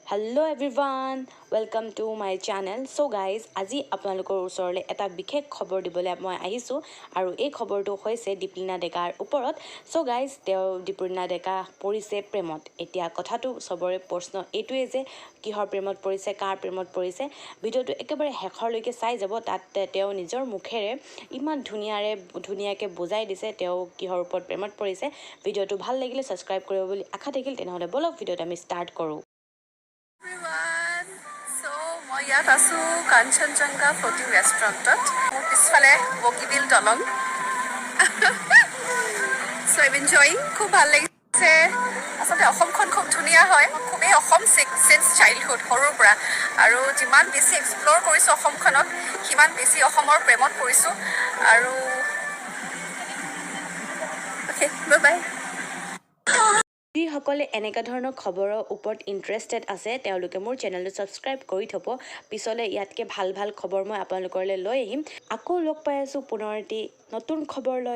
Hello everyone, welcome to my channel. So guys, আজি আপোনালোকৰ ওচৰলৈ এটা বিশেষ খবৰ দিবলৈ মই আহিছোঁ আৰু এই খবৰটো হৈছে দীপলিনা ডেকাৰ ওপৰত। চ' গাইজ, তেওঁ দীপলিনা ডেকা পৰিছে প্ৰেমত। এতিয়া কথাটো চবৰে প্ৰশ্ন এইটোৱে যে কিহৰ প্ৰেমত পৰিছে, কাৰ প্ৰেমত পৰিছে। ভিডিঅ'টো একেবাৰে শেষৰলৈকে চাই যাব। তাত তেওঁ নিজৰ মুখেৰে ইমান ধুনীয়াকৈ বুজাই দিছে তেওঁ কিহৰ ওপৰত প্ৰেমত পৰিছে। ভিডিঅ'টো ভাল লাগিলে ছাবস্ক্ৰাইব কৰিব বুলি আশা থাকিল। তেনেহ'লে ব'লক, ভিডিঅ'টো আমি ষ্টাৰ্ট কৰোঁ। এভৰিৱান, চ' মই ইয়াত আছোঁ কাঞ্চনজংঘা ফ্ল'টিং ৰেষ্টুৰেণ্টত। মোৰ পিছফালে বগীবিল দলং। চ' I'm enjoying, খুব ভাল লাগিছে। আচলতে অসমখন খুব ধুনীয়া হয়। মই খুবেই অসম চিন্স চাইল্ডহুড, সৰুৰ পৰা আৰু যিমান বেছি এক্সপ্ল'ৰ কৰিছোঁ অসমখনক, সিমান বেছি অসমৰ প্ৰেমত পৰিছোঁ। আৰু অ'কে, বাই বাই। যিসকলে এনেকুৱা ধৰণৰ খবৰৰ ওপৰত ইণ্টাৰেষ্টেড আছে, তেওঁলোকে মোৰ চেনেলটো ছাবস্ক্ৰাইব কৰি থ'ব। পিছলৈ ইয়াতকৈ ভাল ভাল খবৰ মই আপোনালোকলৈ লৈ আহিম। আকৌ লগ পাই আছোঁ পুনৰ এটি নতুন খবৰ লৈ।